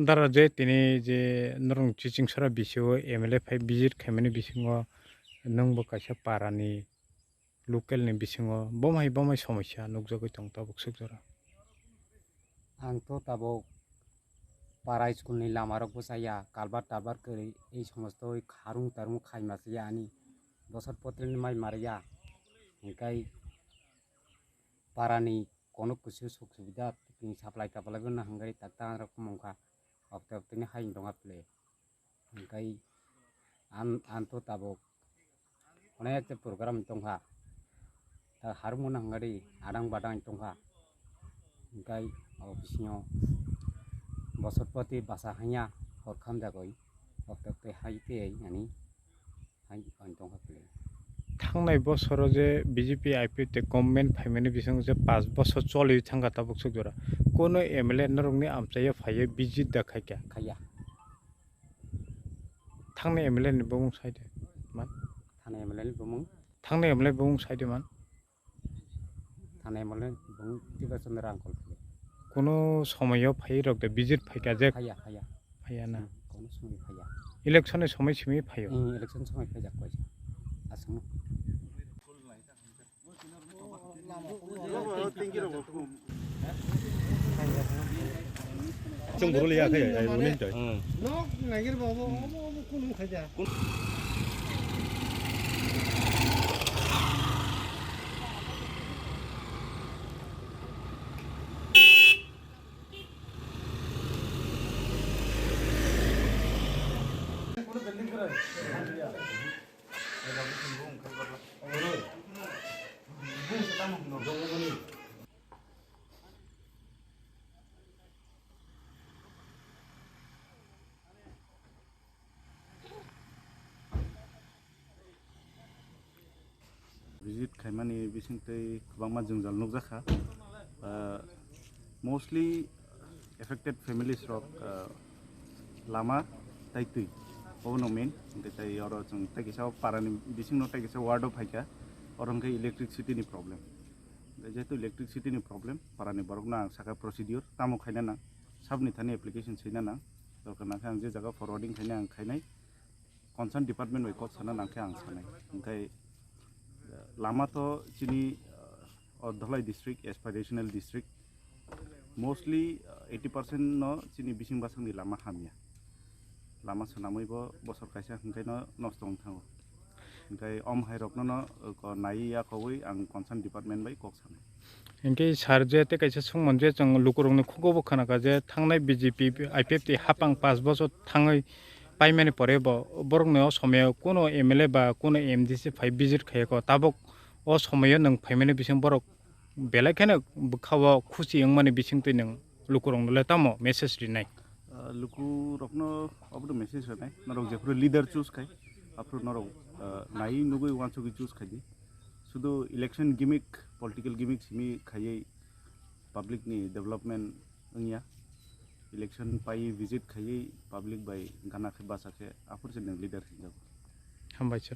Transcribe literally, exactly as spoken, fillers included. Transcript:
Dara je tini je norong chiching sora bisio M L A phai visit khaimani bisingo nwng bo kaisa para ni local ni bisingo bomai bomai somosya nukjagwi tong tabuk suk jora. Ang to tabuk para school ni lama rok bwchaya, kalbar talbar kwrwi, ei somosto oi kharung tarung khaima chaya ani bosor potri ni mai mariya, hingkai para ni kono kusu suk subida tini supply taplai bo nahangari tak ta rok mungkha, okte okte ni hai tongha ple. Hingkai an, an to tabuk onek ta program tongkha. Ta harmon hangari adang badang tongkha. Hingkai o bisingo bosor poti basa hanya hor khamjagoi. Okte okte hai tei ani hai ang tongkha pele. Thangnai bosoro je B J P I P F tei government phaimani bising je pash bosor choli thangkha tabuk suk jora. Kono M L A norokni amchaio phaiyo visit da khaikha. Khaiya. Thangnai M L A ni bumung saide man. Thangnai M L A ni bumung. Thangnai M L A bumung saide man. Thangnai M L A ni bumung Tiba Chandra Angkol. Kono somoyo phai rok de visit phaika je. Phaiya, phaiya. Phaiya na. Hmm, kono somoi phaiya. Election ni somoi simi phaio. Hmm, election somoi phaijak koisa. Aswk. Chwng buru liya khe, ai, uni toi. Nok nagir ba, obo, obo, obo, kunu khaja. Visit khaimani bisingtwi kwbangma jwngjal nukjakha. Ah, mostly affected families rok, ah, lama tai twi, obono main. Hwnkhe tai oro chwng tai kisa o parani bisingno tai kisa ward o phaikha, oro hwnkhe electricity ni problem. Jehetu electricity ni problem, parani borokno ang sakha procedure tamo khaina nang, sabni thani application swina nang, dorkar nangkhe ang je jaga forwarding khaina ang khainai. Concern department bai kok sana nangkhe ang sanai. Hwnkhe, eh, lama to chini, eh, o Dholai district, aspirational district, mostly, eh, eighty percent no chini bising basangni lama hamya. Lama swnamwi bo bosor kaisa hwnkhe no nosto wng thango. Hwnkhe om hai rokno no, eh, ko nai ya kowui ang concern department bai kok sanai. Hinkhe sir je tei kaisa songmani je chwng lukurokni khugo bo khnakha je thangnai B J P I P F T hapang pash bochor thangwi paimani pore bo borokni o somoyo kuno M L A ba kuno M D C phai visit khaiyakho, tabuk o somoyo nwng phaimani bising borok belai kheno bwkha-o khusi wngmani bisingtwi nwng lukurokno le tamo message rinai? Ah, lukurokno obono message rinai, norok jephuru leader choose khai, aphuru norok, ah, nai nugwi uansugwi choose khai di. Sudu election gimmick, political gimmick simi khaiwi public ni development wngya. Election pai visit khaiwi public bai gana khe bacha khe aphuru se nwng leader hinjago. Hambai sir.